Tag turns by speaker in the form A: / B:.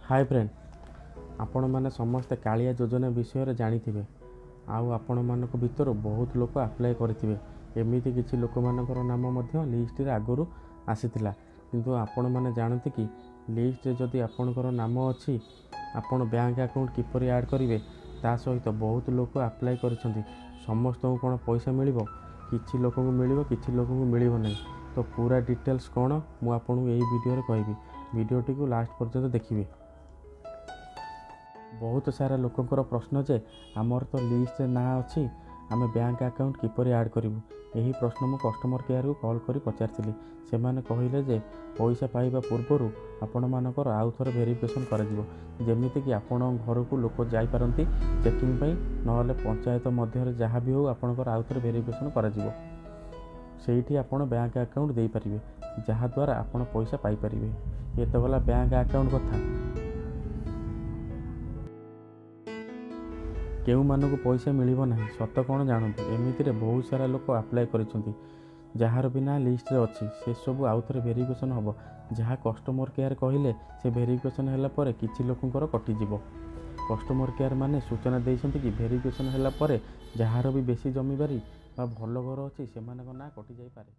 A: ହାଏ friend, ଆପଣମାନେ ସମସ୍ତେ କାଳିଆ ଯୋଜନା ବିଷୟରେ ଜାଣିଥିବେ ଆଉ ଆପଣମାନଙ୍କ ଭିତରୁ ବହୁତ ଲୋକ ଆପ୍ଲାଏ କରିଥିବେ। ଏମିତି କିଛି ଲୋକମାନଙ୍କର ନାମ ମଧ୍ୟ ଲିଷ୍ଟରେ ଆଗରୁ ଆସିଥିଲା। କିନ୍ତୁ ଆପଣମାନେ ଜାଣନ୍ତି କି ଲିଷ୍ଟରେ ଯଦି ଆପଣଙ୍କର ନାମ ଅଛି, ଆପଣ ବ୍ୟାଙ୍କ ଆକାଉଣ୍ଟ କିପରି ଆଡ଼୍ କରିବେ? ତା ସହିତ ବହୁତ ଲୋକ ଆପ୍ଲାଏ କରିଛନ୍ତି, ସମସ୍ତଙ୍କୁ କ'ଣ ପଇସା ମିଳିବ? କିଛି ଲୋକଙ୍କୁ ମିଳିବ, କିଛି ଲୋକଙ୍କୁ ମିଳିବ ନାହିଁ। ତ ପୁରା ଡିଟେଲ୍ସ କ'ଣ ମୁଁ ଆପଣଙ୍କୁ ଏଇ ଭିଡ଼ିଓରେ କହିବି। ଭିଡ଼ିଓଟିକୁ ଲାଷ୍ଟ ପର୍ଯ୍ୟନ୍ତ ଦେଖିବେ। ବହୁତ ସାରା ଲୋକଙ୍କର ପ୍ରଶ୍ନ ଯେ ଆମର ତ ଲିଷ୍ଟରେ ନାଁ ଅଛି, ଆମେ ବ୍ୟାଙ୍କ ଆକାଉଣ୍ଟ କିପରି ଆଡ଼୍ କରିବୁ? ଏହି ପ୍ରଶ୍ନ ମୁଁ କଷ୍ଟମର କେୟାରକୁ କଲ୍ କରି ପଚାରିଥିଲି। ସେମାନେ କହିଲେ ଯେ ପଇସା ପାଇବା ପୂର୍ବରୁ ଆପଣମାନଙ୍କର ଆଉ ଥରେ ଭେରିଫିକେସନ୍ କରାଯିବ। ଯେମିତିକି ଆପଣଙ୍କ ଘରକୁ ଲୋକ ଯାଇପାରନ୍ତି ଚେକିଂ ପାଇଁ, ନହେଲେ ପଞ୍ଚାୟତ ମଧ୍ୟରେ ଯାହା ବି ହେଉ ଆପଣଙ୍କର ଆଉ ଥରେ ଭେରିଫିକେସନ୍ କରାଯିବ। ସେଇଠି ଆପଣ ବ୍ୟାଙ୍କ ଆକାଉଣ୍ଟ ଦେଇପାରିବେ, ଯାହାଦ୍ୱାରା ଆପଣ ପଇସା ପାଇପାରିବେ। ଏ ତ ଗଲା ବ୍ୟାଙ୍କ ଆକାଉଣ୍ଟ କଥା। କେଉଁମାନଙ୍କୁ ପଇସା ମିଳିବ ନାହିଁ ସତ କ'ଣ ଜାଣନ୍ତୁ। ଏମିତିରେ ବହୁତ ସାରା ଲୋକ ଆପ୍ଲାଏ କରିଛନ୍ତି, ଯାହାର ବି ନାଁ ଲିଷ୍ଟରେ ଅଛି, ସେସବୁ ଆଉ ଥରେ ଭେରିଫିକେସନ୍ ହେବ। ଯାହା କଷ୍ଟମର କେୟାର କହିଲେ, ସେ ଭେରିଫିକେସନ୍ ହେଲା ପରେ କିଛି ଲୋକଙ୍କର କଟିଯିବ। କଷ୍ଟମର କେୟାର ମାନେ ସୂଚନା ଦେଇଛନ୍ତି କି ଭେରିଫିକେସନ୍ ହେଲା ପରେ ଯାହାର ବି ବେଶୀ ଜମିବାରି ବା ଭଲ ଘର ଅଛି, ସେମାନଙ୍କ ନାଁ କଟିଯାଇପାରେ।